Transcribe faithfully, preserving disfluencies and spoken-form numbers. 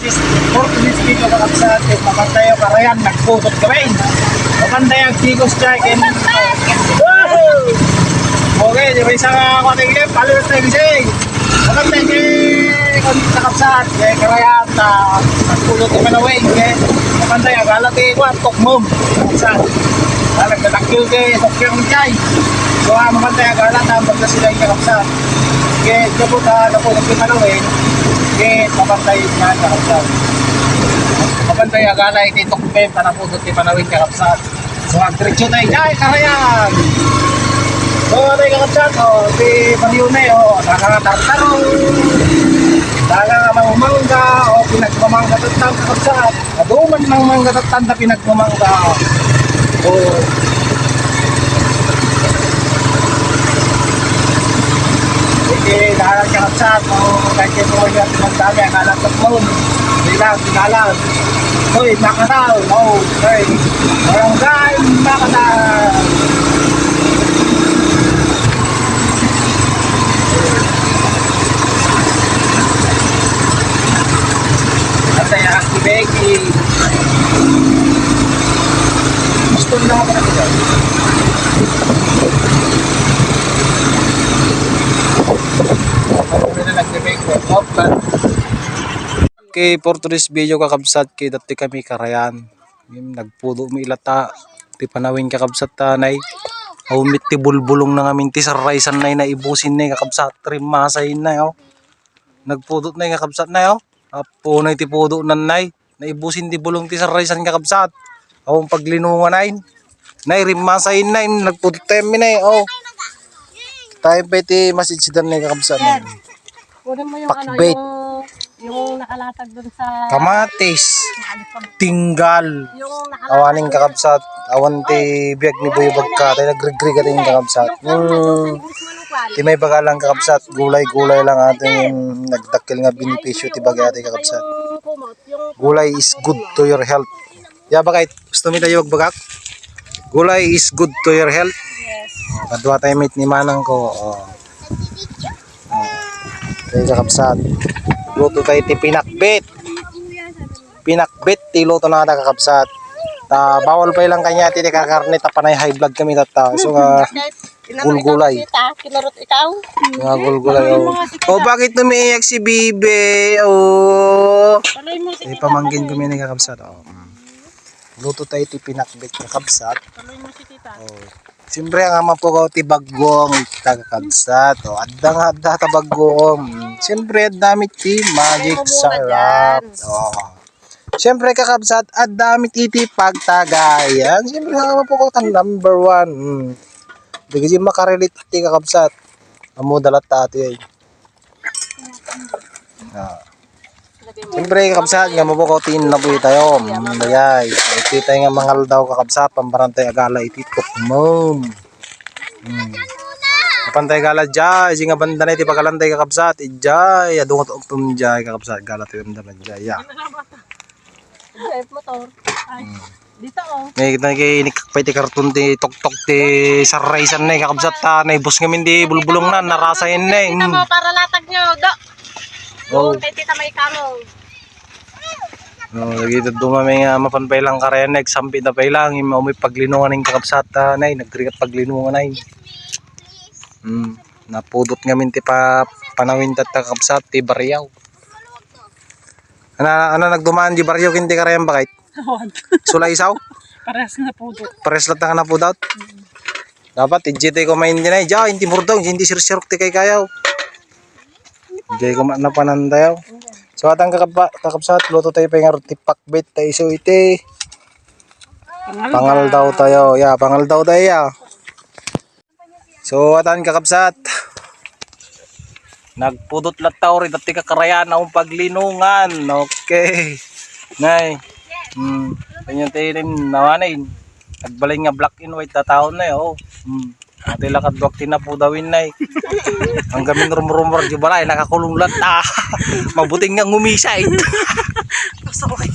For today's video, kakabsat, eh, mapantayo karayan, nagpudot kami. Mapantayo agtikos dyan, ken, okay, di ba, isa nga ako tingin, followers na gising. Mapantayo, eh, kung kakabsat, eh, karayan, na nagpudot kami na, eh, mapantayo, agala ti, kuwan, tukmom, kakabsat. Ah, nagtatakil, eh, tukmom dyan. So, ah, mapantayo, agala, tambag na sila, kakabsat. Ket, kapag, ah, napulot ti Panawen, ket, mapantay nga, kakabsat. Mapantay agala iti tukmem, ta napudot ti Panawen, kakabsat. So, agdiretso tayo, jay, karayan. So, ano yung kakabsat? O, si Mario na, o, daga nga tartaro. Daga nga mangmangga, o, pinagmamangga tattang, kakabsat. Adu man mangmangga tattang ta pinagmamangga. O. Okay, dahalan kakabsat. O, kahit kayo po yung magdami, ang anak ko po. Bilang, bilang. Hoy, Makataw. O, hoy. Barangay Makataw. At saya, Becky. Gusto nila ako pala dito. Ako na nagbe-bake. Okay, for today's video, kakabsat, kay dati kami karayan. Ngem, nagpudo mi ilata ti Panawen, kakabsat, ta nay. Awan met ti bulbulong na ngamin ti sarraysan nay, naibusin nay, kakabsat, rimmasay nay, o. Nagpudot nay, kakabsat, nay, o. Apo nay ti pudo nan nay. Naibusin ti bulong ti sarraysan, kakabsat. Awan paglinungan nay. Nay, rimmasay nay, nagpudot tayo mi nay, o. Tayo pa iti masidsidan nay, kakabsat, nay. Kunin mo yung ano, Pakbet. yung, yung nakalatag dun sa Kamatis. Tinggal. Yung nakalatag Awaning dun sa kakabsat. Awan ti biag ni Boy Bagka. Tayo nagrigrigring kakabsat. Yung Hmm. English manukan. Ti may bagalang kakabsat. Gulay-gulay lang ating nagdakkel nga benepisyo ti bagay ati kakabsat. Yung kumot, yung Gulay is good to your health. Ya, bakit? Gusto mi tayo magbagak? Gulay is good to your health. Yes. O, kadua tayo meet ni manang ko. O. O. Tayo kakabsat. Luto tayo ti pinakbet. Pinakbet ti luto na ta kakabsat. Ta, bawal pa ilang kanya ti kakarne ta panay high blood kami tatta. So, nga, Gulgulay. Kinurot ikaw. Mga gulgulay, o. O, bakit umiiyak si Bibi? O. Pamangkin ko may nagkakabsat, o. Mm. Luto tayo ti pinakbet nga kabsat. Paloy mo si tita. O. Siyempre, ang ama po ko ti bagong tagakabsat. O, adda nga adda ta bagong. Mm. Siyempre, adda mi ti Magic Sarap. O. Siyempre, kakabsat, adda mi ti pagtagayan. Siyempre, ang ama po ko tan number one. Mm. Dagiti makarelate ti kakabsat. Ammo dalat ta ati ay. Ah. Siyempre, kakabsat, nga mabukaw ti innabuy tayo. Mm, dayay. Iti tayo nga mangaldaw, kakabsat, pambarantay agala iti tukmom. Mm. Pantay gala jay, isi nga banda na iti pagalan tayo, kakabsat. Ijay, adu nga tukmom jay, kakabsat, gala tayo damdaman jay, ya. Drive motor. Ay, Mm. dito, o. Nakita na kay inikak pa iti karton ti tuktok ti sarraysan na, kakabsat, ta naibus ngamin ti bulbulong na, narasa yan na, Kita mm. mo, para latag nyo, do. O. Doon kay Tita May Kamo. O, lagi ito dumami nga mapan pa ilang karayan na, example na pa ilang, yung umay paglinungan ng kakabsat, ah, nay, nagrigat paglinungan, nay. Mm. Napudot ngamin ti pa, panawin tatta, kakabsat, ti bariyaw. Ana, ana nagdumaan di baryo ken ti karayan bakit? Awan. Sulaysaw? Parehas nga napudot. Parehas latta nga napudot. Mm. Dapat ijay tayo kumain din ay, ja, inti murdaw, inti sirsirok ti kaykayaw. Ijay kuma-, napanan tayo. So, atan kakapa-, kakabsat, luto tayo pa nga ti pakbet tayo. So, iti pangaldaw tayo. Ya, pangaldaw tayo, ya. So, atan kakabsat. Nagpudot latta uri dati kakarayan ang paglinungan. Okay. Nay. Hmm. Kanya tayo rin nawanin. Nagbalay nga black and white tataon na, o. Hmm. Ati lakad duak tinapudawin, nay. Ang gamin rumrumor di balay, nakakulong latta. Mabuting nga ngumisay. Pasaway.